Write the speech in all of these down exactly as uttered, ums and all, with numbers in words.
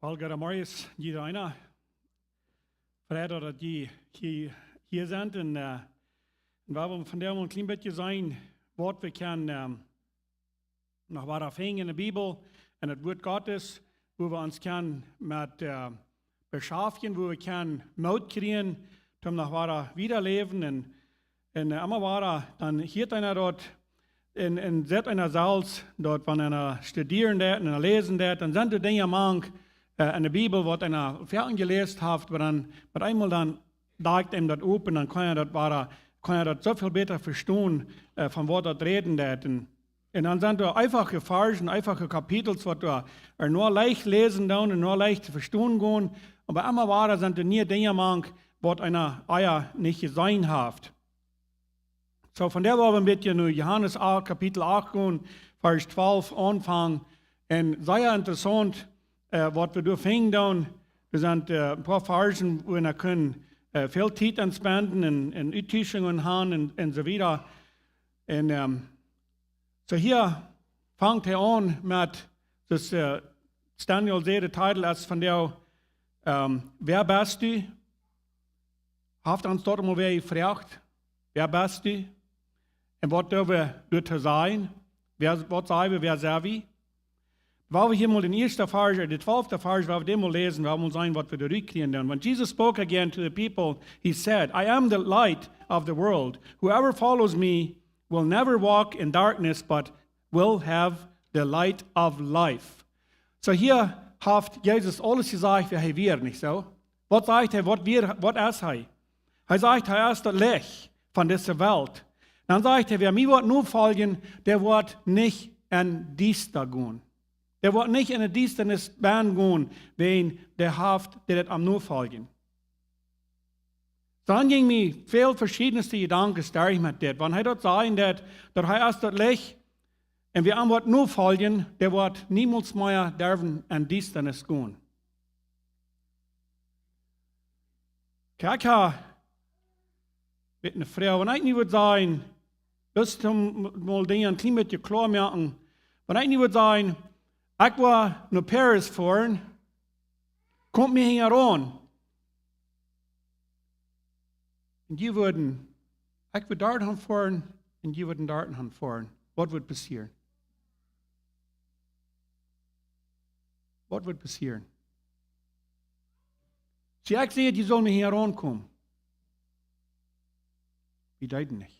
Well, goodemorjes, jieda eena. Frei daut jie hia, hia sent. Un, äh, un wie wellen vondoag een kjlien bät seenen, waut wie kjennen, ähm, noch wieda finjen enne Bibel, en daut Wort Gottes, woo wie ons kjennen met, äh, beschaftjen, woo wie kjennen Moot kjrieen, om noch wieda wieda läwen. Un, un, äh, emma wieda, dan hieet eena daut, un, un sitt eena selfst daut, wan eena studieren deit un läsen deit, dan sent doa Dinja mank, äh, enne Bibel, waut eena foaken jeläst haft, oba dan met eemol dan dakt eenem daut op un dan kaun eena daut wieda, kaun eena daut soo väl bäta vestonen, äh, von waut daut räden deit. Un, un dan sent doa eenfache Varzen, eenfache Kapitels, waut wie ea leicht läsen doonen un ea leicht to vestonen gonen, oba emma wieda sent doa niee Dinja mank, waut eena ea nich jeseenen haft. Soo, vondoag wellen wie een bät no Johanes acht, Kapitel acht gonen, Varsch twalf aunfangen. Un sea interessaunt, äh, waut wie doa finjen doonen. Doa sent, äh, een poa Varzen, wua wie kjennen, äh, väl Tiet aunspenden un, un Utdröschungen haben un, un soo wieda. Un, ähm, soo hia fangt hee aun met, daut, äh, Daniel säd, de Titel es vondoag, ähm, Wäa best du? Haft ons daut mol wäa jefroagt: Wäa best du? Un waut doo wie doatoo sajen? Wäa, waut saj wie, wäa sent wie? Wie wellen hia mol dän ieeschten Varsch, äh, dän twalften Varsch, wie wellen dän mol läsen, wie wellen mol seenen, waut wie doa rut kjrieen doonen. When Jesus spoke again to the people, he said, "I am the light of the world. Whoever follows me will never walk in darkness, but will have the light of life." Soo, hia haft Jesus aules jesajcht, wäa hee wia, nich soo? Waut sajcht hee, waut wia, waut es hee? Hee sajcht, hee es daut Licht von dise Welt. Dan sajcht hee, wäa mie woat nofoljen, dee woat nich en Diesta gonen. Dee woat nich enne Diestanis gonen, wäajen dee haft, dee daut am nofoljen. Dan jinjen mie väl veschiedne Jedanken derch met dit. Wan hee daut sajen deed, daut hee es daut Licht, un wäa am woat nofoljen, dee woat niemols mea derwen en Diestanis gonen. Kjikj, met eene Fru, wan ekj nu wudd sajen, daut es om mol Dinja een kjlien bät kloa moaken. Wan ekj nu wudd sajen, ekj well no Paris foaren, komt mie hinjaraun. Un jie wudden, ekj wudd doa han foaren un jie wudden doa han foaren. Waut wudd passieren? Waut wudd passieren? See, ekj säd, jie sullen mie hinjaraun komen. Jie deeden nich.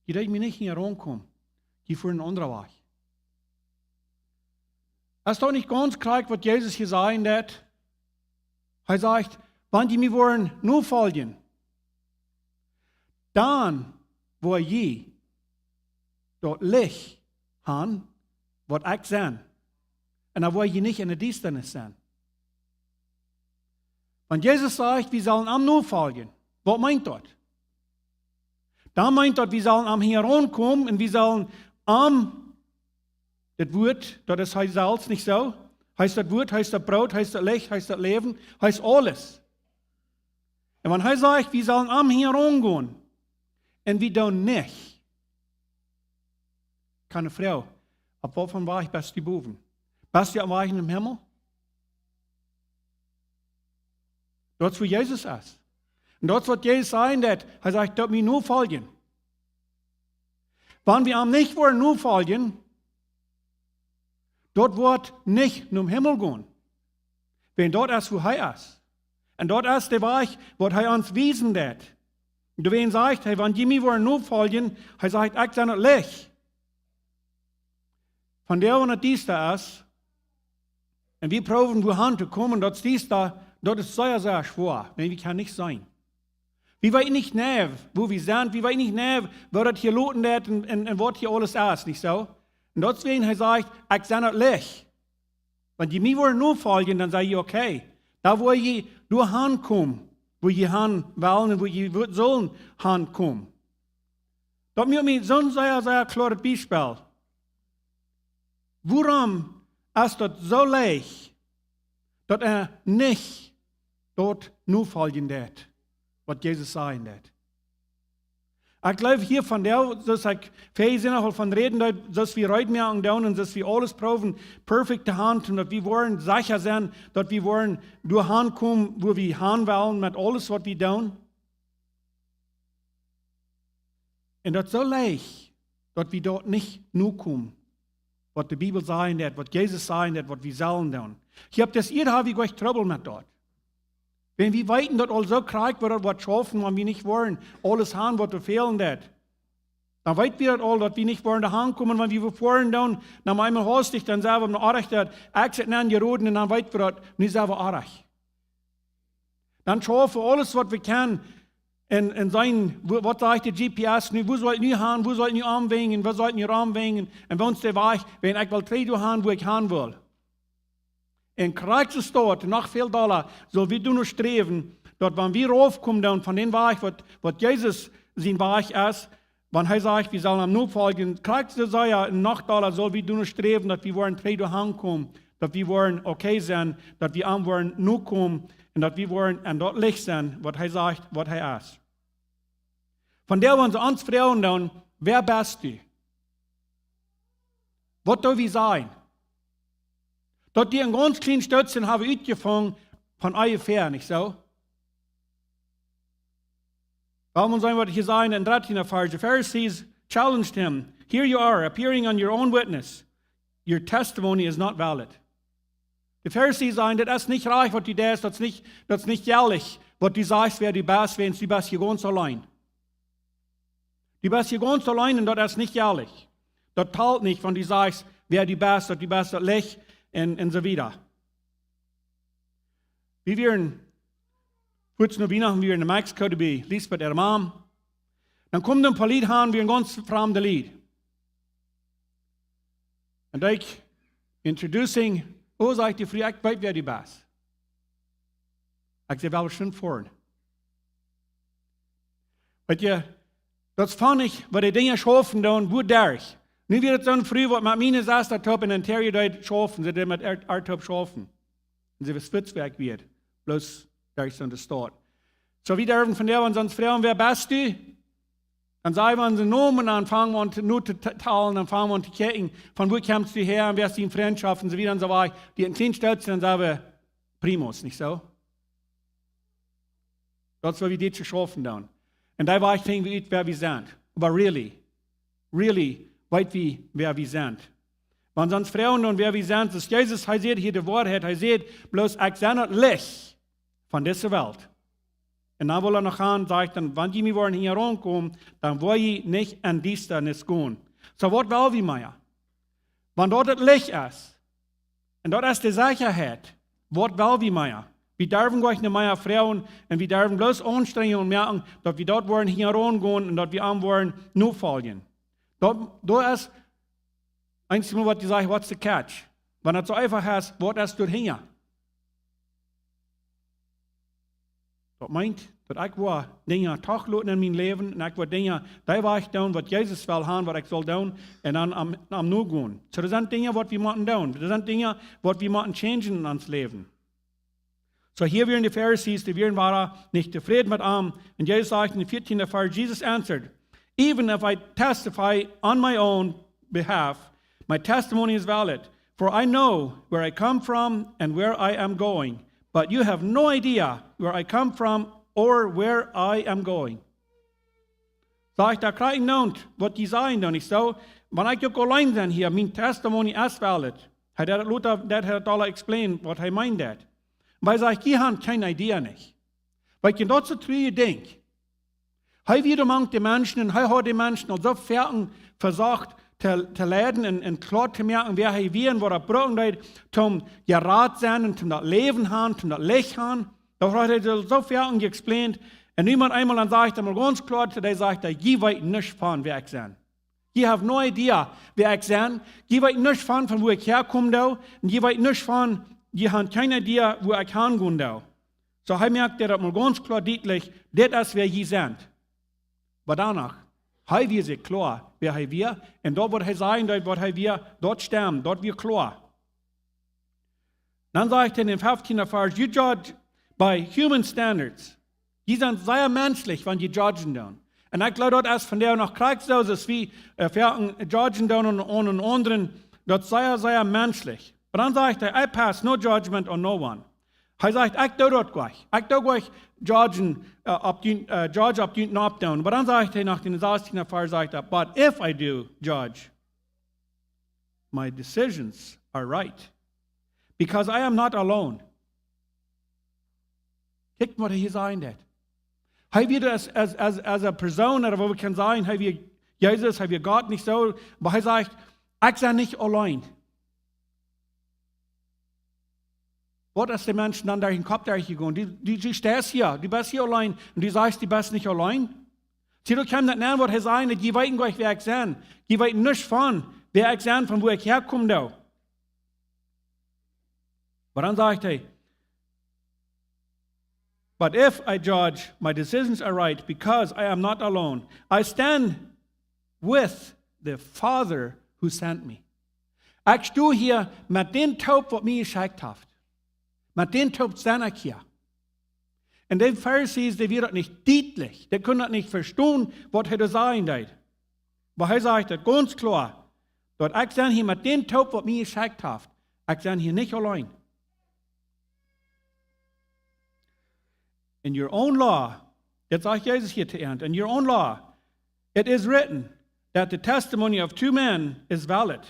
Jie deeden mie nich hinjaraun komen. Jie fuaren een aundren Wajch. Es daut nich gaunz krakjt, waut Jesus hia sajen deed? Hee sajcht, wan jie mie wellen nofoljen, dan woa jie daut Licht han, waut ekj sie. Un dan woa jie nich enne Diestanis sennen. Wan Jesus sajcht, wie sellen am nofoljen, waut meent daut? Dan meent daut, wie sellen am hinjaraun komen un wie sellen am, daut Wort, daut es hee selfst, nich soo? Hee es daut Wort, hee es daut Broot, hee es daut Licht, hee es daut Läwen, hee es aules. Un wan hee sajcht, wie sellen am hinjaraun gonen, un wie doonen nich, kaun eene Fru, opp waut fa Wajch best du bowen? Best du aum Wajch nom Himmel? Daut es, wua Jesus es. Un daut es, waut Jesus sajen deed. Hee sajcht, daut mie nofoljen. Wan wie am nich wellen nofoljen, daut woat nich nom Himmel gonen. Wäajen daut es, wua hee es. Un daut es de Wajch, waut hee ons wiesen deed. Un doawäajen sajcht hee, wan jie mie wellen nofoljen, hee sajcht, ekj sie daut Licht. Von doa, wua daut diesta es, un wie proowen, wua han to komen, daut es diesta, daut es sea, sea schwoa, wan wie kjennen nich seenen. Wie weeten nich nau, wua wie sent, wie weeten nich nau, woo daut hia loten deit un, un, un waut hia aules es, nich soo? Un daut es, wäajen hee sajcht, ekj sie daut Licht. Wan jie mie wellen nofoljen, dan saj jie, okay, dan woa jie doa han komen, wua jie han wellen un wua jie wo-, sullen han komen. Daut mucht mie soon sea, sea kloaret Biespel. Wuarom es daut soo leicht, daut eena nich daut nofoljen deit, waut Jesus sajen deit? Ekj jleew hia vondoag, soo aus ekj väa Sindach aul von räden deed, soo aus wie reed moaken doonen un soo aus wie aules proowen perfekt to haben, daut wie woaren secha sennen, daut wie woaren doahan komen, wua wie han wellen met aules waut wie doonen. Un daut es soo leicht, daut wie doa nich nokomen, waut de Bibel sajen deit, waut Jesus sajen deit, waut wie sellen doonen. Hia opp dise Ieed ha wie goanich Trubbel met daut. Wan wie weeten daut aul soo krakjt, woo daut woat schaufen, wan wie nich woaren aules han waut doa fälen deit, dan weet wie daut aul, daut wie nich woaren doahan komen, wan wie vefoaren doonen, dan mau eemol haustich, dan sent wie opp ne Orrajch, daut Exit nenjeroden un dan weet wie daut, nu sent wie oajch. Dan schaufen wie aules waut wie kjennen un, un seenen, wua, waut sajcht de G P S nu, wua saul ekj nu han, wua saul ekj nu aunwenjen, wua saul ekj nu aunwenjen, un woo es de Wajch, wan ekj well trigj doahan, wua ekj han well. Un krakjt soo es daut, noch väl dolla, sell wie doano sträwen, daut wan wie raufkomen doonen von dän Wajch, waut, waut Jesus sien Wajch es, wan hee sajcht, wie sellen am nofoljen, krakjt soo sea un noch dolla sell wie doano sträwen, daut wie woaren trigj doahan komen, daut wie woaren okay sennen, daut wie am woaren nokomen un daut wie woaren aun daut Licht sennen, waut hee sajcht, waut hee es. Vondoag, wan see ons froagen doonen, wäa best du? Waut doo wie sajen? Daut dee een gaunz kjlien Stootje haben utjefungen von onjefäa, nich soo? Well wie seenen, waut hee sajcht em dartieenden Varsch. The Pharisees challenged him. "Here you are, appearing on your own witness. Your testimony is not valid." De Pharisees sajen, daut es nich rajcht, waut du deist, daut es nich, daut es nich ehrlich, waut du sajchst, wäa du best, wiels du best hia gaunz auleen. Du best hia gaunz auleen un daut es nich ehrlich. Daut talt nich, wan du sajchst, wäa du best, daut du best daut Licht un, un soo wieda. Wie wieren, kort no Wienachten, wie wieren en Mexiko, doa bie Lisbeth äare Mom. Dan kjeemen een poa Lied aun, wieren gaunz framde Lied. Un ekj, introducing, oh, sajcht de Fru, ekj weet, wäa du best. Ekj säd, well, wie sent foaren. Weetst, daut es funny, waut dee Dinja schaufen doonen, woo derch. Nu wia et soone Fru, waut met miene Sesta toop en Ontario deed schaufen, see deed met äa, äa toop schaufen. Un see wist, waut ekj wia. Bloos derch soone Staut. Soo, wie derwen vondoag, wan see ons froagen, wäa best du? Dan saj wie onsen Nomen, dan fangen wie aun to, nu to t-, talen, dan fangen wie aun to kjikjen, von wua kjemst du häa un wäa es diene Frintschoft un soo wieda un soo wieda. Dee een kjlien Stootje, dan sent wie Primos, nich soo? Daut es, waut wie dit schaufen doonen. Un doabie finjen wie ut, wäa wie sent. Oba really, really, weet wie, wäa wie sent. Wan see ons froagen doonen, wäa wie sent, es Jesus, hee sajcht hia de Woarheit, hee sajcht, bloos ekj sie daut Licht von dise Welt. Un dan well hee noch aun, sajcht dan, wan jie mie woaren hinjaraun komen, dan woa jie nich en Diestanis gonen. Soo, waut well wie mea? Wan daut daut Licht es, un daut es de Sechaheit, waut well wie mea? Wie derwen goanich no mea froagen un wie derwen bloos Aunstrenjungen moaken, daut wie doa woaren hinjaraun gonen un daut wie am woaren nofoljen. Daut, daut es eent mol, waut dee sajen, what's the catch? Wan et soo eefach es, waut es doa hinja? Daut meent, daut ekj woa Dinja toloten en mien Läwen un ekj woa Dinja dee Wajch doonen, waut Jesus well haben, waut ekj saul doonen, un dan am, am nogonen. Soo, doa sent Dinja, waut wie motten doonen. Doa sent Dinja, waut wie motten changen en ons Läwen. Soo, hia wieren de Pharisees, dee wieren wada nich tofräd met am. Un Jesus sajcht en dän vieetieenden Varsch, Jesus answered, "Even if I testify on my own behalf, my testimony is valid, for I know where I come from and where I am going. But you have no idea where I come from or where I am going." Sajcht hee, krakjt nu, waut dee sajen dan, nich soo? Wan ekj uk auleen sie hia, mien testimony es valid. Hee deed lota, deed hee daut aula explain, waut hee meent daut. Oba hee sajcht, jie haben kjeene Idee nich. Weetst, daut es daut trurje Dinkj. Hee wia mank de Menschen un hee haud de Menschen aul soo foaken vesocht to, to leiden un, un kloa to moaken, wäa hee wia un waut hee brucken deed, toom jerat sennen un toom daut Läwen haben, toom daut Licht haben. Daut haud hee soo, soo foaken jeexplaint. Un nu met eemol dan sajcht hee mol gaunz kloa, hee sajcht, jie weeten nuscht von wäa ekj sie. Jie haben no idea wäa ekj sie. Jie weeten nuscht von, von wua ekj häakomen doo. Un jie weeten nuscht von, jie haben kjeene Idee, wua ekj hangonen doo. Soo, hee moakt daut mol gaunz kloa dietlich, dit es wäa jie sent. Oba doano, hee wia sikj kloa, wäa hee wia, un daut waut hee säd, daut waut hee wia, daut stemd, daut wia kloa. Dan sajcht hee en dän fieftieenden Varsch, "You judge by human standards." Jie sent sea menschlich, wan jie judgen doonen. Un ekj jleew daut es vondoag noch krakjt soo, aus wie, äh, foaken judgen doonen aun, aun eenen aundren, daut es sea, sea menschlich. Oba dan sajcht hee, "I pass no judgment on no one." Hee sajcht, "Ekj doo daut nich. Ekj doo nich judgen, äh, opp dien, äh, judge opp dien nopdoonen." Oba dan sajcht hee no dän sastieenden Varsch, sajcht hee, "But if I do judge, my decisions are right, because I am not alone." Kjikj waut hee hia sajcht. Hee wia aus, aus, aus, aus eene Persoon, ooda waut wie kjennen sajen, hee wia Jesus, hee wia Gott, nich soo. Oba hee sajcht, "Ekj sie nich auleen." Waut es dän Menschen dan derch dän Kopp derchjegonen? Du, du, du steist hia, du best hia auleen un du sajchst, du best nich auleen. See, doa kjemt daut aun, waut hee sajcht, daut jie weeten nich, wäa ekj sie. Jie weeten nuscht von, wäa ekj sie, von wua ekj häakomen doo. Oba dan sajcht hee, "But if I judge, my decisions are right, because I am not alone. I stand with the Father who sent me." Ekj sto hia met dän toop, waut mie jeschekjt haft. Met dän toop sie ekj hia. Un de Pharisees, dee wieren daut nich dietlich. Dee kunnen daut nich vestonen, waut hee doa sajen deed. Oba hee sajcht daut gaunz kloa, daut ekj sie hia met dän toop, waut mie jeschekjt haft. Ekj sie hia nich auleen. "In your own law," daut sajcht Jesus hia to an, "in your own law, it is written that the testimony of two men is valid."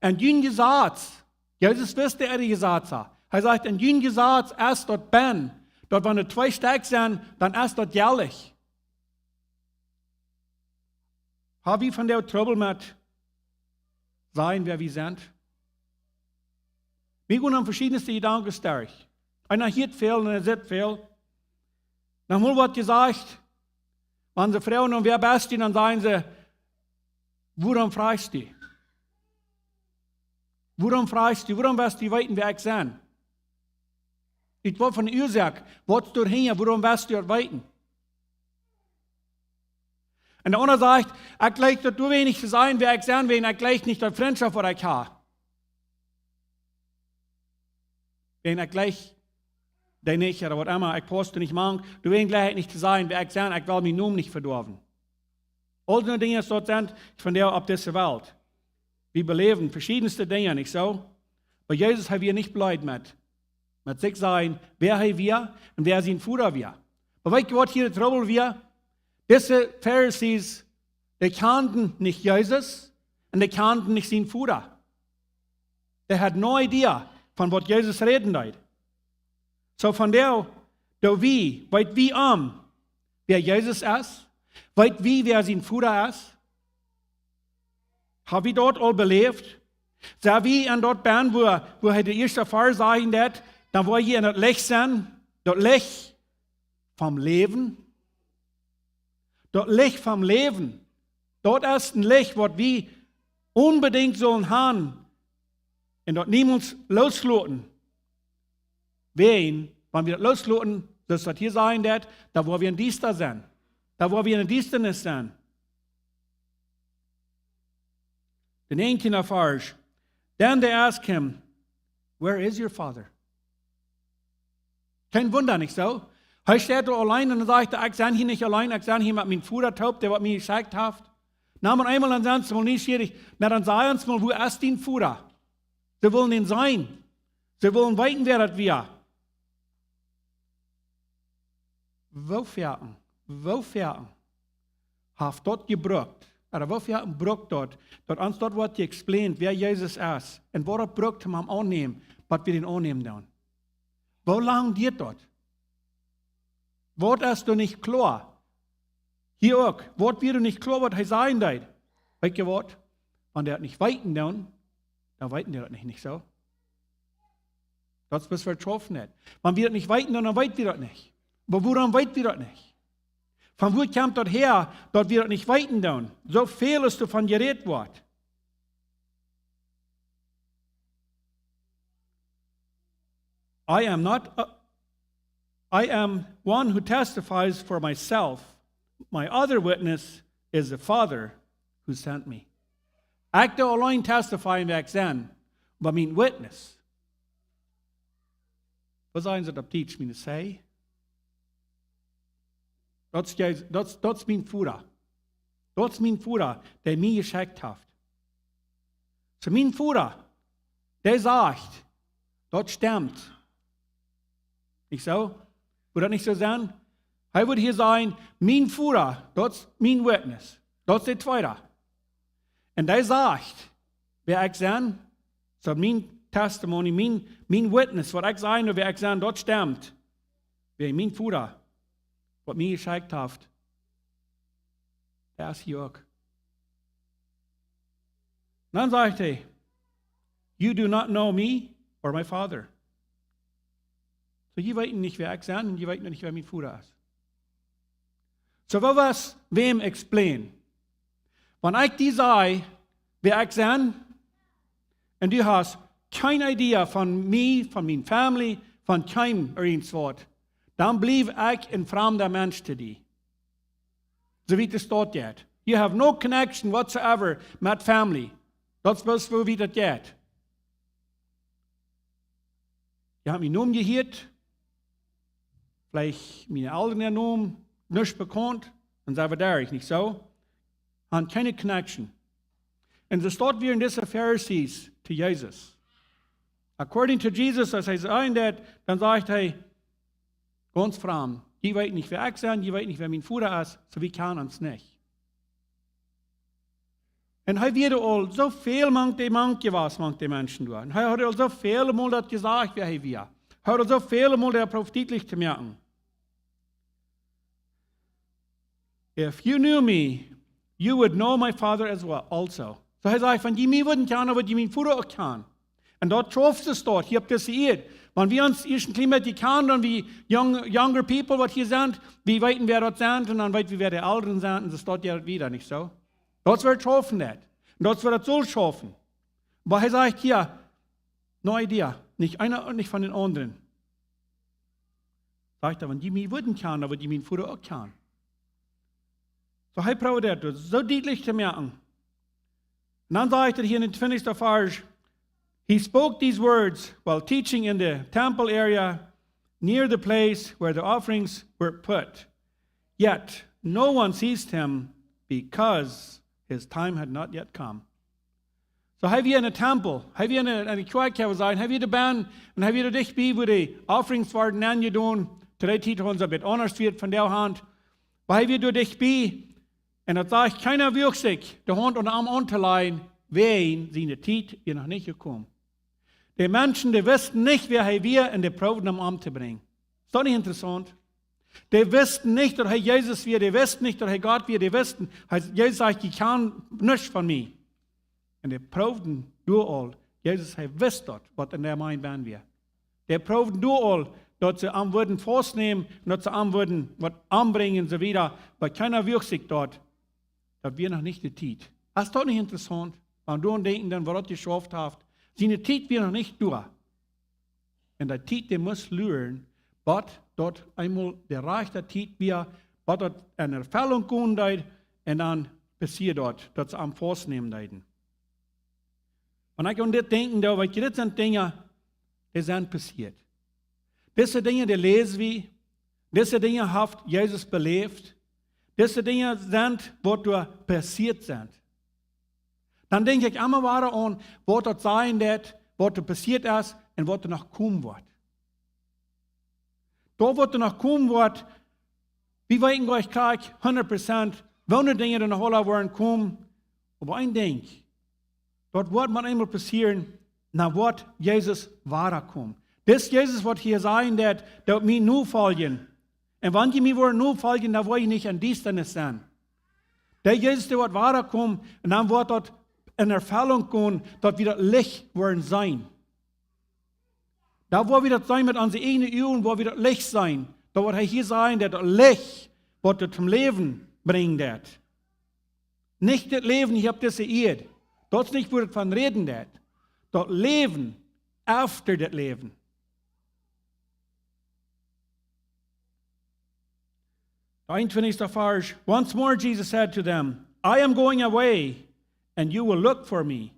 En jun Jesaz, Jesus wist, daut hee Jesaz haud. Hee sajcht, "En jun Jesaz es daut bennen, daut wan twee Stekj sent, dan es daut jelich." Ha wie vondoag Trubbel met sajen, wäa wie sent? Wie gonen aun veschiedenste Jedanken derch. Eena hieet väl un hee sitt väl. Dan woat jesajcht, wan see froagen, "Wäa best du?", dan sajen see, "Wuarom frajchst du? Wuarom frajchst du? Wuarom west du weeten, wäa ekj sie?" Ekj wull von de Uasoak, waut es doa hinja, wuarom west du daut weeten? Un de aundra sajcht, "Ekj jleich daut doa weens nich to sajen, wäa ekj sie, wiels ekj jleich nich de Frintschoft, waut ekj hab. Wiels ekj jleich dee nich, ooda waut emma, ekj paus doa nich mank, doa weens jleich ekj nich to sajen, wäa ekj sie, ekj well mienen Nomen nich vedoawen." Aul soone Dinja, daut sent vondoag opp dise Welt. Wie beläwen veschiedenste Dinja, nich soo? Oba Jesus, hee wia nich bleed met, met sikj sajen, wäa hee wia un wäa sien Voda wia. Oba weet jie, waut hia de Trubbel wia? Dise Pharisees, dee kjanden nich Jesus un dee kjanden nich sienen Voda. They had no idea von waut Jesus räden deed. Soo vondoag, doo wie, weet wie aun, wäa Jesus es? Weet wie, wäa sien Voda es? Ha wie daut aul beläft? Sent wie aun daut bennen, wua, wua hee de ieeschte Varsch sajen deed, dan woa jie en daut Licht sennen, daut Licht vom Läwen? Daut Licht vom Läwen, daut es een Licht, waut wie onbedinjt sellen haben un daut niemols loosloten. Wiels, wan wie daut loosloten, soo aus daut hia sajen deed, dan woa wie em Diesta sennen. Dan woa wie en de Diestanis sennen. De näajentieende Varsch. Then they asked him, "Where is your Father?" Kjeen Wunda, nich soo? Hee steit doa auleen un dan sajcht hee, "Ekj sie hia nich auleen, ekj sie hia met mienen Voda toop, dee waut mie jeschekjt haft." Na, mau eemol dan sent see mol nieschierich, na, dan saj ons mol, wua es dien Voda? See wullen dän seenen. See wullen weeten, wäa daut wia. Woo foaken, woo foaken haft daut jebrukt, ooda woo foaken brukt daut, daut ons daut woat jeexplaint, wäa Jesus es, un waut daut brukt, om am aunnämen, waut wie dän aunnämen doonen? Woo lang diat daut? Waut es doa nich kloa? Hia uk, waut wia doa nich kloa, waut hee sajen deed? Weet jie waut? Wan wie daut nich weeten doonen, dan weeten wie daut nich, nich soo? Daut es, waut wie jeschaufen haben. Wan wie daut nich weeten doonen, dan weeten wie daut nich. Oba wuarom weeten wie daut nich? Von wua kjemt daut häa, daut wie daut nich weeten doonen? Soo väl aus doavon jerät woat. "I am not, uh, I am one who testifies for myself. My other witness is the Father who sent me." Ekj doo auleen testifyen, wäa ekj sie, oba mien Witness, waut sajen see opp Dietsch, mien Zeij? Daut es, Jesus, daut es, daut es mien Voda. Daut es mien Voda, dee mie jeschekjt haft. Soo mien Voda, dee sajcht, daut stemt. Nich soo? Wudd daut nich soo sennen? Hee wudd hia sajen, mien Voda, daut es mien Witness. Daut es de tweede. Un dee sajcht, wäa ekj sie, soo mien testimony, mien, mien witness, waut ekj saj, wäa ekj sie, daut stemt. Wäa mien Voda, waut mie jeschekjt haft, dee es hia uk. Dan sajcht hee, "You do not know me or my Father." Soo, jie weeten nich, wäa ekj sie un jie weeten nich, wäa mien Voda es. Soo, woo es wäm explain? Wan ekj die saj, wäa ekj sie, un du hast kjeene Idee von mie, von mien family, von kjeen irjent waut, dan bliew ekj een framda Mensch to die. Soo wiet es daut jeit. You have no connection whatsoever met family. Daut es bloos woo wiet daut jeit. Jie haben mienen Nomen jehieet, veleicht miene Elren äa Nomen, nuscht bekaunt, un see wia doa nich soo. Haben kjeene connection. Un soo steit wia en dise Pharisees to Jesus. According to Jesus, aus hee sajen deed, dan sajcht hee, gaunz framd, jie weeten nich, wäa ekj sie, jie weeten nich, wäa mien Voda es, soo wie kjanen ons nich. Un hee wia aul soo väl mank de, mank jewast, mank de Menschen doa. Un hee haud aul soo väl mol daut jesajcht, wäa hee wia. Hee haud aul soo väl mol daut proowt dietlich to moaken. "If you knew me, you would know my Father as well, also." Soo hee sajcht, wan jie mie wudden kjanen, dan wudd jie mien Voda uk kjanen. Un daut schauft soo doa, hia opp dise Ieed. Wan wie ons ieescht een kjlien bät kjanen, dan wie young, younger people, waut hia sent, wie weeten, wäa daut sent, un dan weet wie, wäa de Elren sent, un soo steit daut wieda, nich soo? Daut woat schaufen, daut. Un daut woat daut soo schaufen. Oba hee sajcht hia, no idea, nich eena un nich von dän aundren. Sajcht hee, wan jie mie wudden kjanen, dan wudd jie mien Voda uk kjanen. Soo hee proowt daut soo dietlich to moaken. Un dan sajcht hee hia en dän twintichsten Varsch, "He spoke these words while teaching in the temple area near the place where the offerings were put. Yet no one seized him because his time had not yet come." Soo hee wia en dän Tempel, hee wia en dee, en dee Kjoakj, kaun wie sajen, hee wia doa bennen, un hee wia doa dicht bie, wua de offerings worden aunjedonen. To dee Tiet hauden see daut aundasch wia aus vondoag. Oba hee wia doa dicht bie, un daut sajcht, kjeena wuag sikj, de Haunt aun am auntoläajen, wiels siene Tiet wia noch nich jekomen. De Menschen, dee wisten nich, wäa hee wia, un dee proowden am omtobrinjen. Es daut nich interessaunt? Dee wisten nich, daut hee Jesus wia, dee wisten nich, daut hee Gott wia, dee wisten, hee, Jesus sajcht, jie kjanen nuscht von mie. Un dee proowden doa aul, Jesus, hee wist daut, waut en däm Maun bennen wia. Dee proowden doa aul, daut see am wudden faustnämen un daut see am wudden waut ombrinjen un soo wieda. Oba kjeena wuag sikj doa. Daut wia noch nich de Tiet. Es daut nich interessaunt? Wan wie doaraun denkjen, dan waut daut jeschauft haft. Siene Tiet wia noch nich doa. Un dee Tiet, dee must luaren, bat daut eemol de rajchte Tiet wia, bat daut en Erfellunk komen deed, un dan passieed daut, daut see am faustnämen deeden. Wan ekj aun dit denkjen doo, weet jie, dit sent Dinja, dee sent passieet. Dise Dinja, dee läs wie, dise Dinja haft Jesus beläft, dise Dinja sent, waut doa passieet sent. Dan denkj ekj emma wada aun, waut daut sennen deed, waut doa passieet es un waut doa noch komen woat. Daut, waut doa noch komen woat, wie weeten goanich krakjt hundat Prozent, woone Dinja doa noch aula woaren komen. Oba een Dinkj, daut woat mau eemol passieren, dan woat Jesus wada komen. Dis Jesus, waut hia sajen deed, daut mie nofoljen. Un wan jie mie woaren nofoljen, dan woa jie nich en Diestanis sennen. Dee Jesus, dee woat wada komen, un dan woat daut en Erfellunk gonen, daut wie daut Licht woaren seenen. Dan woa wie daut seenen met onse ieejne Uagen, woa wie daut Licht seenen. Daut, waut hee hia sajen deed, daut Licht, waut doa toom Läwen brinjen deed. Nich daut Läwen hia opp dise Ieed. Daut es nich, wua et von räden deed. Daut Läwen, after daut Läwen. De eenuntwintichste Varsch. Once more Jesus said to them, "I am going away, and you will look for me."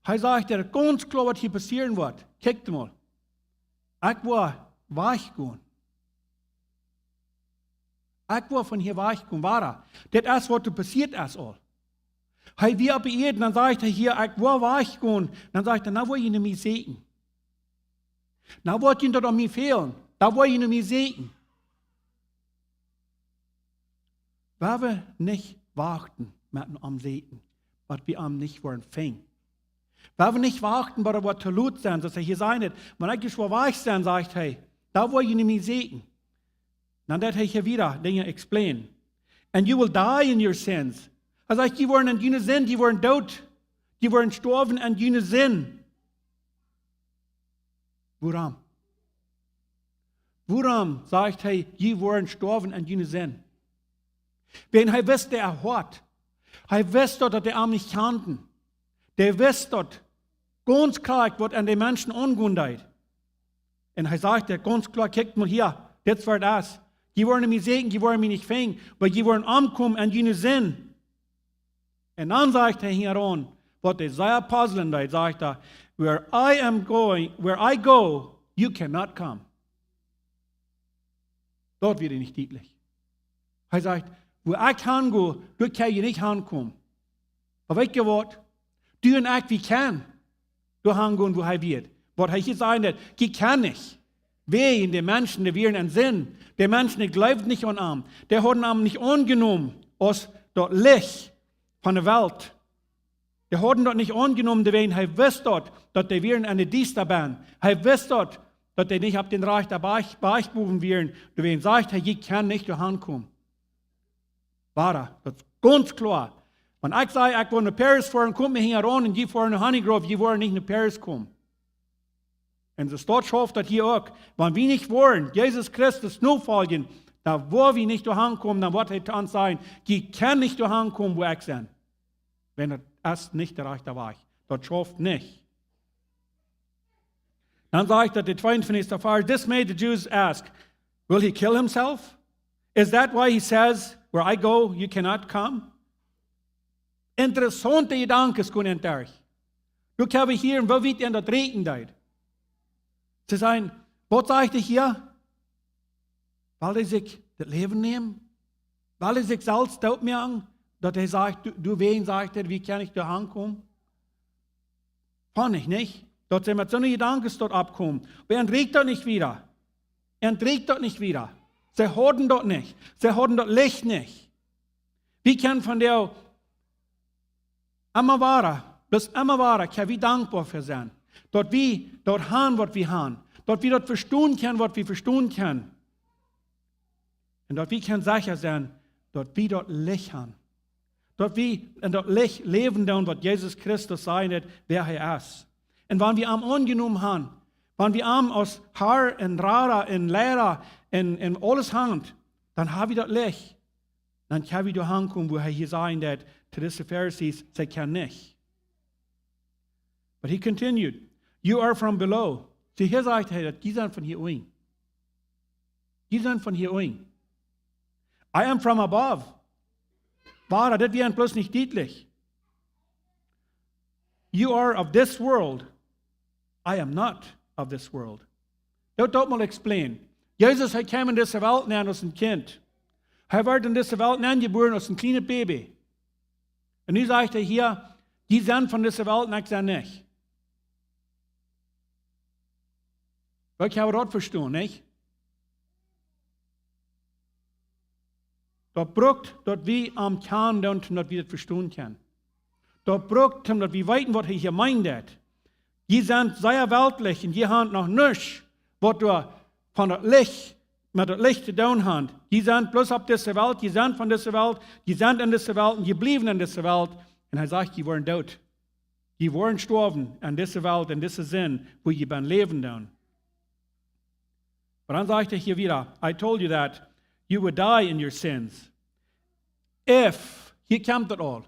Hee sajcht, daut es gaunz kloa, waut hia passieren woat. Kjikjt mol. Ekj woa wajchgonen. Ekj woa von hia wajchgonen, wada. Dit es waut doa passieet es aul. Hee wia oppe Ieed, dan sajcht hee hia, ekj woa wajchgonen. Dan sajcht hee, dan woa jie no mie sieekjen. Dan woat junt daut aun mie fälen. Dan woa jie no mie sieekjen. Wie woaren nich wachten met am sieekjen, waut wie am nich woaren finjen. Wie woaren nich wachten, waut et woat to lot sennen, soo aus hee hia säd, wan ekj ieescht woa wajch sennen, sajcht hee, dan woa jie no mie sieekjen. Dan deit hee hia wieda Dinja explain. And you will die in your sins. Hee sajcht, jie woaren en june Sind, jie woaren doot. Jie woaren stoawen en june Sind. Wuarom? Wuarom sajcht hee, jie woaren stoawen en june Sind? Wan hee wist, dee haud. Hee wist daut, daut dee am nich kjanden. Dee wist daut gaunz kloa, waut aun de Menschen aungonen deed. Un hee sajcht daut gaunz kloa, kjikjt mol hia, dit es waut et es. Jie woaren mie sieekjen, jie woaren mie nich finjen, oba jie woaren omkomen en june Sind. Un dan sajcht hee hia aun, waut dee sea puzzlen deed, sajcht hee, where I am going, where I go, you cannot come. Daut wia nich dietlich. Hee sajcht, wua ekj han go, doa kjenn jie nich hankomen. Oba weet jie waut? Du un ekj, wie kjennen doa hangonen, wua hee wia. Waut hee hia säd, jie kjennen nich. Wäajen de Menschen, dee wieren en Sind. De Menschen, dee jleewden nich aun am. Dee hauden am nich aunjenomen aus daut Licht von de Welt. Dee hauden daut nich aunjenomen, doawäajen hee wist daut, daut dee wieren en de Diestanis. Hee wist daut, daut dee nich opp dän rajchten Wajch, Wajch bowen wieren. Doawäajen sajcht hee, jie kjennen nich doa hankomen. Wada, daut es gaunz kloa. Wan ekj saj, ekj well no Paris foaren, komt mie hinjaraun un jie foaren no Honeygrove, jie woaren nich no Paris komen. Un soo schauft daut hia uk. Wan wie nich woaren Jesus Christus nofoljen, dan woa wie nich doa hankomen, dan woat hee to ons sajen, jie kjennen nich doa hankomen, wua ekj sie. Wan daut es nich de rajchta Wajch. Daut schauft nich. Dan sajcht daut de tweeuntwintichste Varsch, this made the Jews ask, will he kill himself? Is that why he says, where I go, you cannot come? Interessaunte Jedanken komen en derch. Doa kjenn wie hia, woo wiet en daut räakjnen deed. See sajen, waut sajcht hee hia? Well hee sikj daut Läwen nämen? Well hee sikj selfst doot moaken? Daut hee sajcht, du, du, wäajen sajcht hee, wie kjenn ekj doa hankomen? Funk ekj nich. Daut see met soone Jedanken doa oppkomen. Oba an räakjt daut nich wieda. An räakjt daut nich wieda. See hauden daut nich. See hauden daut Licht nich. Wie kjennen von doa emma wada, bloos emma wada, kjenn wie dankboa fa sennen. Daut wie daut han, waut wie han. Daut wie daut vestonen kjennen, waut wie vestonen kjennen. Un daut wie kjennen secha sennen, daut wie daut Licht han. Daut wie en daut Licht läwen doonen, waut Jesus Christus säd, wäa hee es. Un wan wie am aunjenomen han, wan wie am aus Har un Rada un Liera un, un aules han, dan ha wie daut Licht. Dan kjenn wie doa hankomen, wua hee hia säd, to dise Pharisees, see kjennen nich. But he continued, you are from below. See, hia sajcht hee daut, jie sent von hia unjen. Jie sent von hia unjen. I am from above. Wada, dit wia bloos nich dietlich. You are of this world. I am not of this world. Doot daut mol explain. Jesus, hee kjeem en dise Welt nenn aus een Kjint. Hee wort en dise Welt nenn jebuaren aus een kjlienet Baby. Un nu sajcht hee hia, jie sent von dise Welt un ekj sie nich. Ekj hab daut vestonen, nich? Daut brukt, daut wie am kjanen doonen, daut wie daut vestonen kjennen. Daut brukt, daut wie weeten, waut hee hia meent. Jie sent sea weltlich un jie han noch nuscht, waut doa von daut Licht, met daut Licht to doonen haft. Jie sent bloos opp dise Welt, jie sent von dise Welt, jie sent en dise Welt un jie bliewen en dise Welt. Un hee sajcht, jie woaren doot. Jie woaren stoawen en dise Welt, en dise Sind, wua jie bie läwen doonen. Oba dan sajcht hee hia wieda, I told you that you would die in your sins. If, hia kjemt daut aul.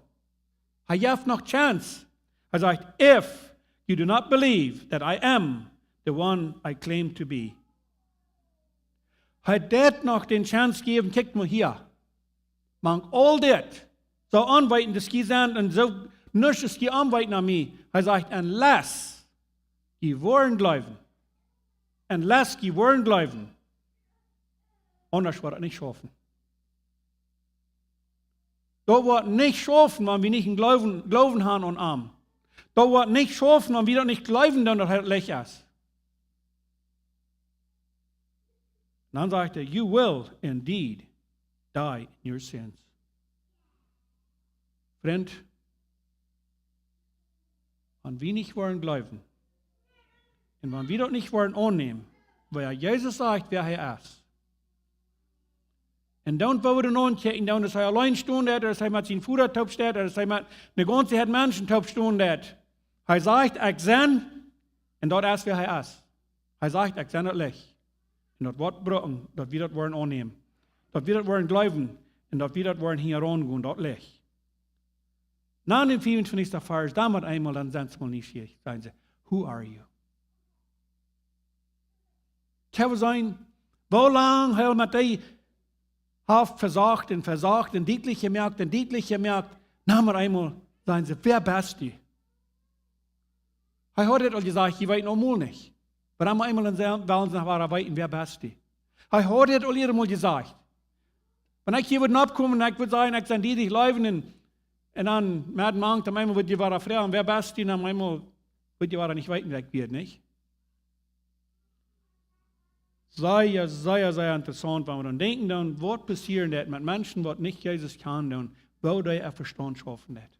Hee jeft noch chance. Hee sajcht, if you do not believe that I am the one I claim to be. Hee deed noch dän chance jäwen, kjikjt mol hia. Mank aul dit. Soo aunweeten, daut jie sent un soo nuscht es jie aunweeten aun mie. Hee sajcht, unless jie woaren jleewen. Unless jie woaren jleewen. Aundasch woat daut nich schaufen. Daut woat nich schaufen, wan wie nich een Gloowen, Gloowen haben aun am. Daut woat nich schaufen, wan wie daut nich jleewen, dan daut hee daut Licht es. Dan sajcht hee, "You will indeed die in your sins." Frint, wan wie nich woaren jleewen, un wan wie daut nich woaren aunnämen, wäa Jesus sajcht, wäa hee es, un dan, woo wie dan aunkjikjen, dan es hee auleen stonen deit, ooda es hee met sien Voda toop steit, ooda es hee met eene gaunze Häad Menschen toop stonen deit. Hee sajcht, "Ekj sie," un daut es, wäa hee es. Hee sajcht, "Ekj sie daut Licht." Un daut woat brucken, daut wie daut woaren aunnämen. Daut wie daut woaren jleewen un daut wie daut woaren hinjaraun gonen, daut Licht. Na dän fiefuntwintichsten Varsch, dan met eemol, dan sent see mol nieschierich, sajen see, "Who are you?" Kjenn wie seenen, woo lang hee met dee haft vesocht un vesocht un dietlich jemoakt un dietlich jemoakt, na met eemol sajen see, "Wäa best du?" Hee haud daut aul jesajcht, "Jie weeten aul mol nich." Oba dan met eemol dan sellen, wellen see noch wada weeten, "Wäa best du?" Hee haud daut aul eemol jesajcht. Wan ekj hia wudd oppkomen un ekj wudd sajen, "Ekj sie dee, dee jleewen," un, un dan met mank, dan eemol wudd jie wada froagen, "Wäa best du?" Un dan eemol wudd jie wada nich weeten, wäa ekj wia, nich? Sea, sea, sea interessaunt, wan wie dan denkjen, dan waut passieren deit met Menschen, waut nich Jesus kjanen doonen, woo dee äa Vestaunt schaufen deit.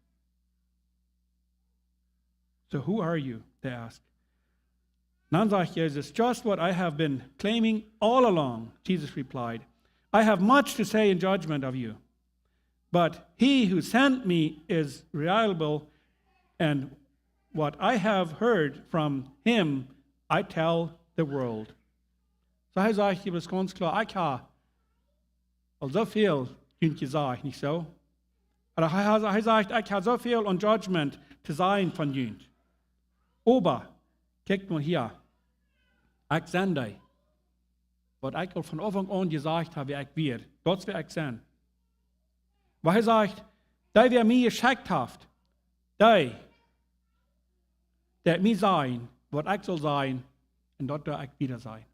"So who are you?" they ask. Dan sajcht Jesus, "Just what I have been claiming all along," Jesus replied. "I have much to say in judgment of you, but he who sent me is reliable, and what I have heard from him I tell the world." Soo hee sajcht hia bloos gaunz kloa, "Ekj hab aul soo väl junt jesajcht, nich soo?" Oba hee, hee, hee sajcht, "Ekj hab soo väl aun judgment to sajen von junt. Oba, kjikjt mol hia, ekj sie dee, waut ekj aul von Aunfank aun jesajcht hab, wäa ekj wia. Daut es, wäa ekj sie." Oba hee sajcht, "Dee, wäa mie jeschekjt haft, dee deit mie sajen, waut ekj saul sajen, un daut doo ekj wieda sajen."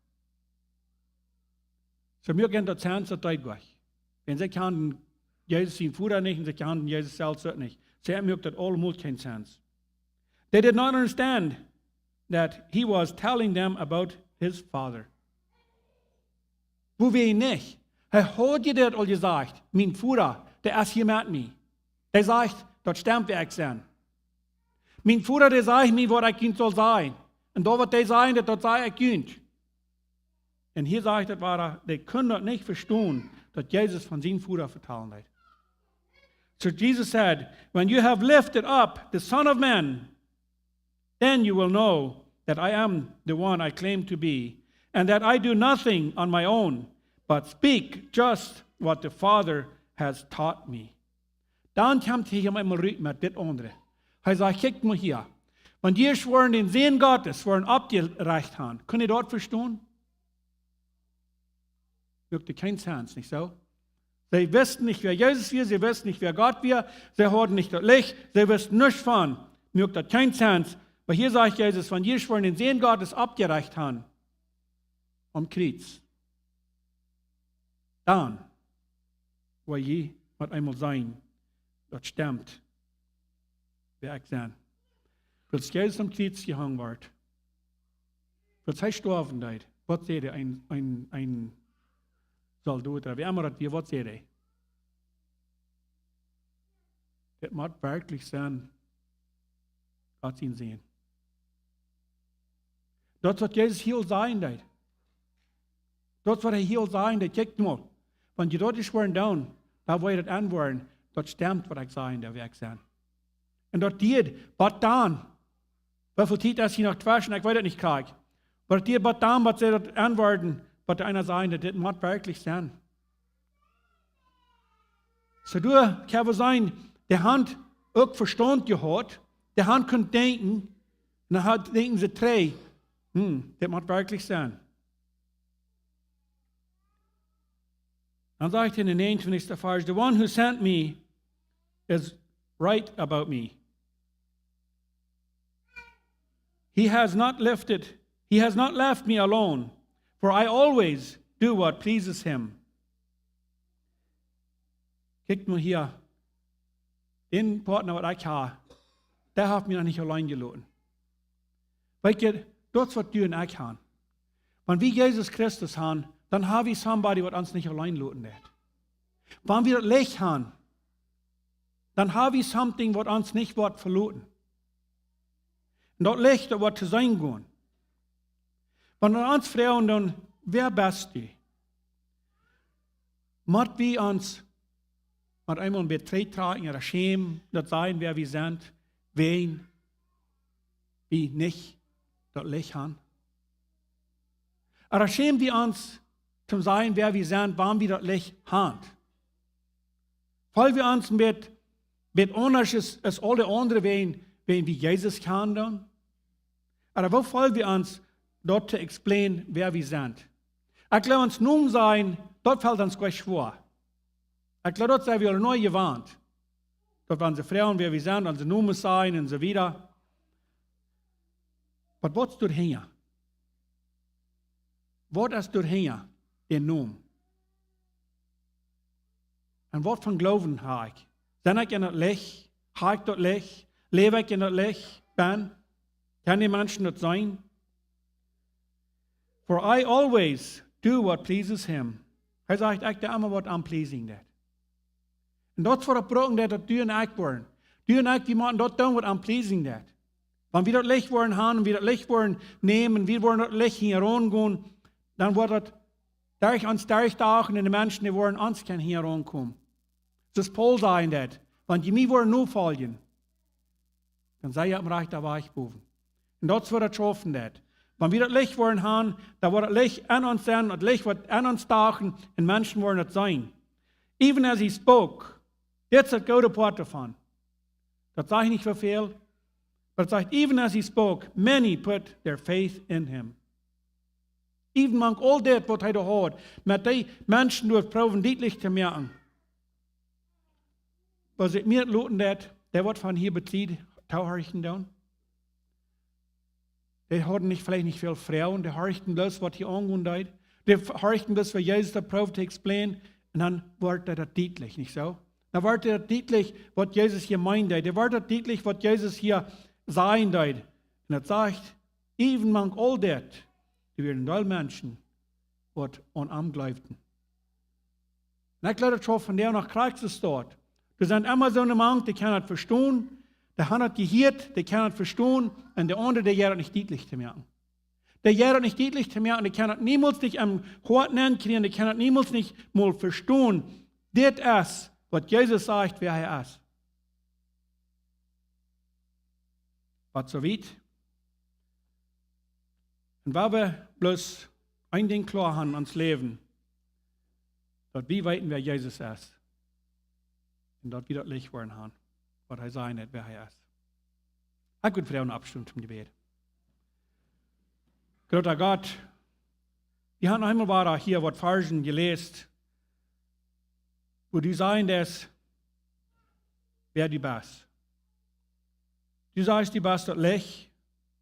Soo, mie kjemt daut sense, daut deed goot. Wan see kjanen Jesus sien Voda nich un see kjanen Jesus selfst uk nich. See, mie kjemt daut aulmol kjeen sense. They did not understand that he was telling them about his Father. Woo wia hee nich? Hee haud je daut aul jesajcht, "Mien Voda, dee es hia met mie. Dee sajcht, daut stemt, wäa ekj sie. Mien Voda, dee sajcht mie, waut ekj junt saul sajen. Un daut, waut dee sajen, daut, daut saj ekj junt." Un hia sajcht et wada, dee kunnen daut nich vestonen, daut Jesus von sien Voda vetalen deed. So Jesus said, "When you have lifted up the Son of Man, then you will know that I am the one I claim to be, and that I do nothing on my own, but speak just what the Father has taught me." Dan kjemt hee hia eemol rut met dit aundre. Hee sajcht, "Kjikjt mol hia. Wan jie woaren dän Sän Gottes woaren oppjerecht haben, kjenn jie daut vestonen?" Mie kjemt daut kjeen sense, nich soo? See wissten nich, wäa Jesus wia, see wissten nich, wäa Gott wia, see hauden nich daut Licht, see wissten nuscht von. Mie kjemt daut kjeen sense. Oba hia sajcht Jesus, "Wan jie woaren dän Sän Gottes oppjerecht haben aum Kjriez, dan woa jie met eemol seenen, daut stemt, wäa ekj sie." Wiels Jesus aum Kjriez jehongen wort, wiels hee stoawen deed, waut säd hee, een, een, een Soldot, ooda wäa emma daut wia, waut säd hee? "Dit mott werkjlich sennen, Gott sien Sän." Daut es, waut Jesus hia sajen deed. Daut es, waut hee hia sajen deed. Kjikjt mol. Wan jie daut ieescht woaren doonen, dan woa jie daut enwoaren, daut stemt, waut ekj sajen deed, wäa ekj sie. Un daut deed, waut dan? Woo väl Tiet es hia noch tweschen? Ekj weet et nich krakjt. Oba daut deed, waut dan, waut see daut enwoaren, waut de eena sajen deed, dit mott werkjlich sennen. Soo, doa kjenn wie seenen, dee hauden uk Vestaunt jehaut, dee hauden kunt denkjen, un dan haud, denkjen see trigj, "Hm, dit mott werkjlich sennen." Dan sajcht hee en dän näajenuntwintichsten Varsch, "The one who sent me is right about me. He has not lifted, he has not left me alone, for I always do what pleases him." Kjikjt mol hia, dän Partner waut ekj ha, dee haft mie noch nich auleen jeloten. Weetst, daut es waut du un ekj han. Wan wie Jesus Christus han, dan ha wie somebody waut ons nich auleen loten deit. Wan wie daut Licht han, dan ha wie something waut ons nich woat veloten. Un daut Licht, daut woat to sennen gonen. Wan wie ons froagen dan, wäa best du? Mott wie ons met eemol een bät trigjtrakjen ooda schämen, daut sajen, wäa wie sent, wan wie nich daut Licht han? Ooda schäm wie ons to sajen, wäa wie sent, wan wie daut Licht han? Feel wie ons een bät, bät aundasch aus, aus aul de aundre, wan, wan wie Jesus kjanen dan? Ooda woo feel wie ons daut to explain, wäa wie sent? Ekj jleew, ons Nomen sajen, daut felt ons goanich schwoa. Ekj jleew, daut sent wie aul noch jewant. Daut wan see froagen, wäa wie sent, onse Nomen sajen un soo wieda. Oba waut es doahinja? Waut es doahinja, dän Nomen? Un waut fa Gloowen ha ekj? Sie ekj en daut Licht? Ha ekj daut Licht? Läw ekj en daut Licht? Ben? Kjennen de Menschen daut seenen? For I always do what pleases him. Hee sajcht, ekj doo emma waut am pleasing deit. Un daut es waut brukt daut, daut du un ekj woaren. Du un ekj, wie motten daut doonen waut am pleasing deit. Wan wie daut Licht woaren han, wie daut Licht woaren nämen, wie woaren daut Licht hinjaraun gonen, dan woat daut derch ons derchdachen un de Menschen, dee woaren ons kjennen hinjaraun komen. Soo aus Paulus säd, wan jie mie woaren nofoljen, dan sie jie oppem rajchten Wajch bowen. Un daut es waut daut schaufen deit. Wan wie daut Licht woaren han, dan woat daut Licht en ons sennen, daut Licht woat en ons dachen un Menschen woaren daut seenen. Even as he spoke, dit es daut goode Poat doavon. Daut sajcht nich väl, oba daut sajcht, even as he spoke, many put their faith in him. Even mank aul dit waut hee doa haud, met dee Menschen doa proowen dietlich to moaken, waut ekj mie loten deit, dee waut von hia bie Tiet toohorchen doonen. Dee hauden nich, veleicht nich väl Froagen, dee horchten bloos waut hia aungonen deed. Dee horchten bloos waut Jesus doa proowd to explain. Un dan woat daut dietlich, nich soo? Dan woat daut dietlich waut Jesus hia meenen deed. Dan woat daut dietlich waut Jesus hia sajen deed. Un daut sajcht, even mank aul dit, doa wieren väl Menschen waut aun am jleewden. Un ekj jleew daut soo von dee noch krakjt soo steit. Doa sent emma soone mank, dee kjennen daut vestonen, dee han daut jehieet, dee kjennen daut vestonen, un de aundre, dee jeit daut nich dietlich to moaken. Dee jeit daut nich dietlich to moaken, dee kjennen daut niemols nich em Hoat nenkjrieen, dee kjennen daut niemols nich mol vestonen. Dit es waut Jesus sajcht, wäa hee es. Waut soo wiet? Un wan wie bloos een Dinkj kloa han en ons Läwen, daut wie weeten, wäa Jesus es. Un daut wie daut Licht woaren han, waut hee sajen deit, wäa hee es. Ekj well fa ons oppstonen toom Jebäd. Groota Gott, wie haben eemol wada hia waut Varzen jeläst, wua du sajen deist, wäa du best. Du sajchst, du best daut Licht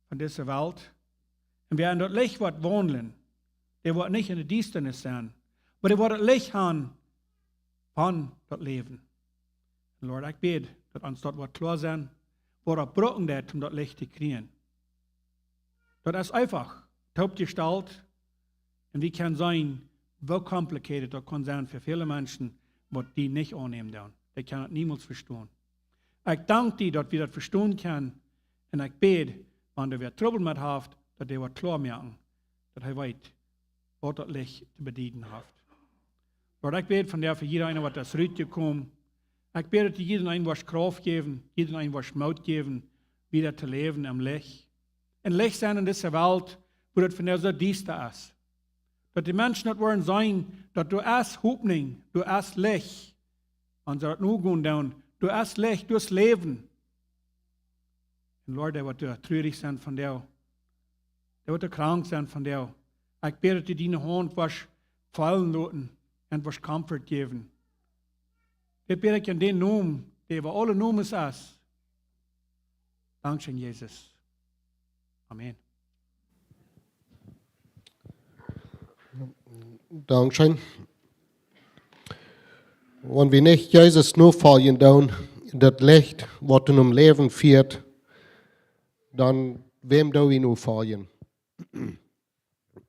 von dise Welt. Un wäa en daut Licht woat waundlen, dee woat nich en de Diestanis sennen, oba dee woat daut Licht han von daut Läwen. Un Lord, ekj bäd, daut ons daut woat kloa sennen, waut wie brucken deit, om daut Licht to kjrieen. Daut es eefach toopjestalt. Un wie kjennen seenen, woo complicated daut kaun sennen fa väle Menschen, waut die nich aunnämen doonen. Dee kjennen daut niemols vestonen. Ekj dank die, daut wie daut vestonen kjennen. Un ekj bäd, wan doa wäa Trubbel met haft, daut dee woat kloa moaken, daut hee weet, waut daut Licht to bedieden haft. Lord, ekj bäd von dee fa jieda eena, waut es rutjekomen. Ekj bäd, daut du jieda eenen woascht Krauft jäwen, jieda eenen woascht Moot jäwen, wieda to läwen em Licht. Un Licht sennen en dise Welt, wua daut vondoag soo diesta es. Daut de Menschen daut woaren seenen, daut doa es Hopninj, doa es Licht. Wan see daut nu gonen doonen, doa es Licht, doa es Läwen. Un Lord, dee waut doa trurich sent vondoag, dee waut doa krank sent vondoag, ekj bäd, daut du diene Haunt woascht faulen loten un woascht Comfort jäwen. Dit bäd ekj en dän Nomen, dee äwa aule Nomes es. Dankscheen, Jesus. Amen. Dankscheen. Wan wie nich Jesus nofoljen doonen, daut Licht, waut en daut Läwen fieet, dan wäm doo wie nu foljen?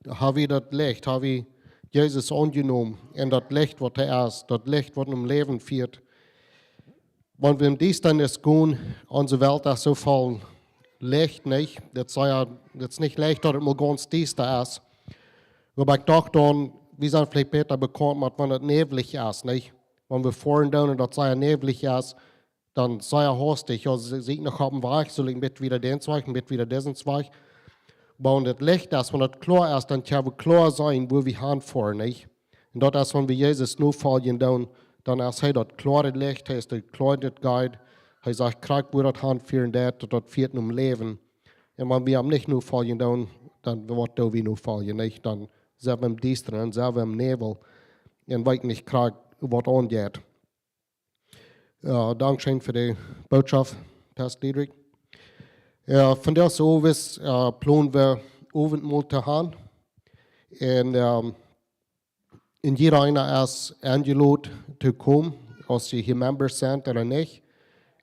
Ha wie daut Licht, ha wie Jesus aunjenomen un daut Licht, waut hee es, daut Licht, waut en daut Läwen fieet? Wan wie em Diestanis gonen, onse Welt es soo voll Licht, nich? Daut es jo, daut es nich leicht, daut et mol gaunz diesta es. Oba ekj docht dan, wie sent veleicht bäta bekaunt met wan et näwlich es, nich? Wan wie foaren doonen un daut sea näwlich es, dan sea haustich, jo, sie, sie ekj noch opp dän Wajch, sull ekj een bät wieda dän Wajch, een bät wieda disen Wajch. Oba wan et Licht es, wan et kloa es, dan kjenn wie kloa seenen, wua wie hanfoaren, nich? Un daut es, wan wie Jesus nofoljen doonen, dan es hee daut kloare Licht, hee es de kloare Guide. Hee sajcht krakjt, wua daut hanfieren deit, daut, daut fieet nom Läwen. Un wan wie am nich nofoljen doonen, dan waut doo wie nofoljen, nich? Dan sent wie em Diestren, dan sent wie em Näwel. Un weeten nich krakjt, waut aunjeit. Jo, dankscheen fa de Bootschoft, Pastor Diedrich. Jo, vondoag soo es, jo, plon wie Owentmol to han. Un, ähm, un jieda eena es enjelot to komen, aus jie hia Members sent ooda nich.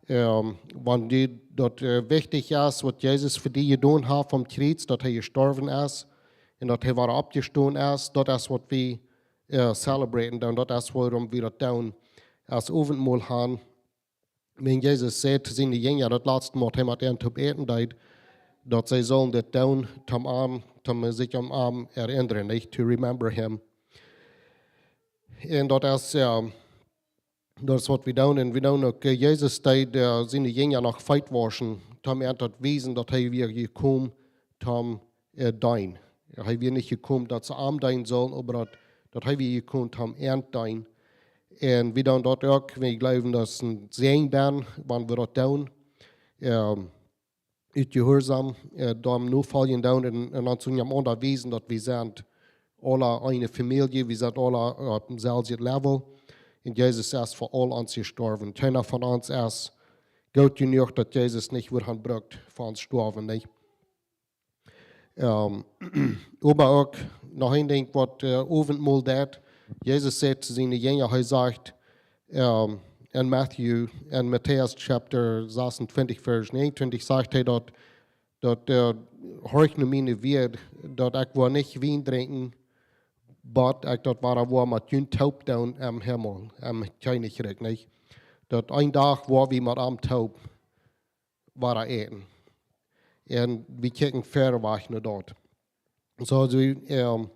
Ähm, wan die daut, äh, wichtich es, waut Jesus fa die jedonen haft aum Kjriez, daut hee jestorwen es un daut hee wada oppjestonen es, daut es, waut wie, äh, celebraten doonen, daut es, wuarom wie daut doonen, aus Owentmol han. Wan Jesus säd to siene Jinja, daut latste Mol, hee met an toop äten deed, daut see sullen dit doonen, toom am, toom sikj aun am erinnren, nich? To remember him. Un daut es, jo, daut es, waut wie doonen. Un wie doonen uk, äh, Jesus deed, äh, siene Jinja noch Feet wauschen, toom an daut wiesen, daut hee wia jekomen, toom, äh, deenen. Hee wia nich jekomen, daut see am deenen sullen, oba daut, daut hee wia jekomen, toom an deenen. Un wie doonen daut uk, wie jleewen, daut es een Säajen, wan wie daut doonen. Ähm, ut Jehuarsaum, äh, dän nofoljen doonen un, un ons unjarenaunda wiesen, daut wie sent aula eene Famielje, wie sent aula opp dämselwjen Level. Un Jesus es fa aul ons jestorwen. Kjeena von ons es goot jenuach, daut Jesus nich wudd han brukt fa ons stoawen, nich? Ähm, oba uk noch een Dinkj, waut, äh, Owentmol deit. Jesus säd to siene Jinja, hee sajcht, ähm, en Matthew, en Matäus Chapter sasuntwintich, Varsch näajenuntwintich, sajcht hee daut, daut, äh, horcht no miene Wieed, daut ekj woa nich Wien drinkjen, bat ekj daut wada woa met junt toop doonen em Himmel, em Kjennichrikj, nich? Daut een Dach woa wie met am toop wada äten. Un wie kjikjen wieda wajch no daut. Soo, aulsoo, ähm,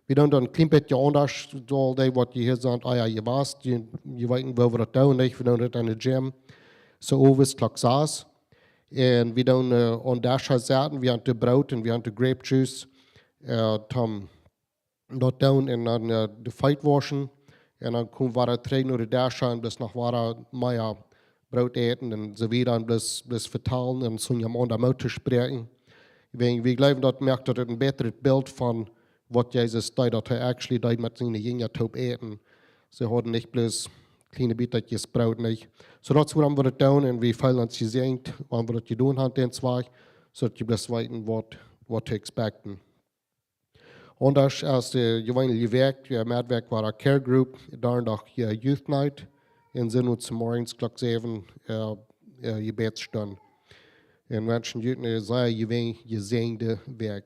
wie doonen daut een kjlien bät aundasch, soo dee, waut jie hia sent, ah jo, jie weeten, jie, jie weeten, woo wie daut doonen, nich? Wie doonen daut en de Gym, soo owes Klock sas. Un wie doonen, äh, aun Descha sitten, wie han de Broot un wie han de Grape Juice, äh, toom daut doonen un dan, äh, de Feet wauschen. Un dan komen wie wada trigj no de Descha un bloos noch wada mea Broot äten un soo wieda un bloos, bloos vetalen un soo aum aundren Moot to spräakjen. Wie, wie jleewen, daut moakt daut een bätret Bilt von waut Jesus deed, daut hee actually deed met siene Jinja toop äten. See hauden nich bloos kjliene Bietakjes Broot, nich? Soo daut es wuarom wie daut doonen un wie feelen ons jesäajent, wan wie daut jedonen han, dän Wajch, soo daut jie bloos weeten waut, waut to expecten. Aundasch aus de jeweenelje Wäakj, jo, Medwäakj wia de Care Group, Donnadach, jo, Youth Night, un Sindach zemorjes Klock säwen, äh, äh, Jebädsstund. Un wenschen junt eene sea jewe-, jesäajende Wäakj.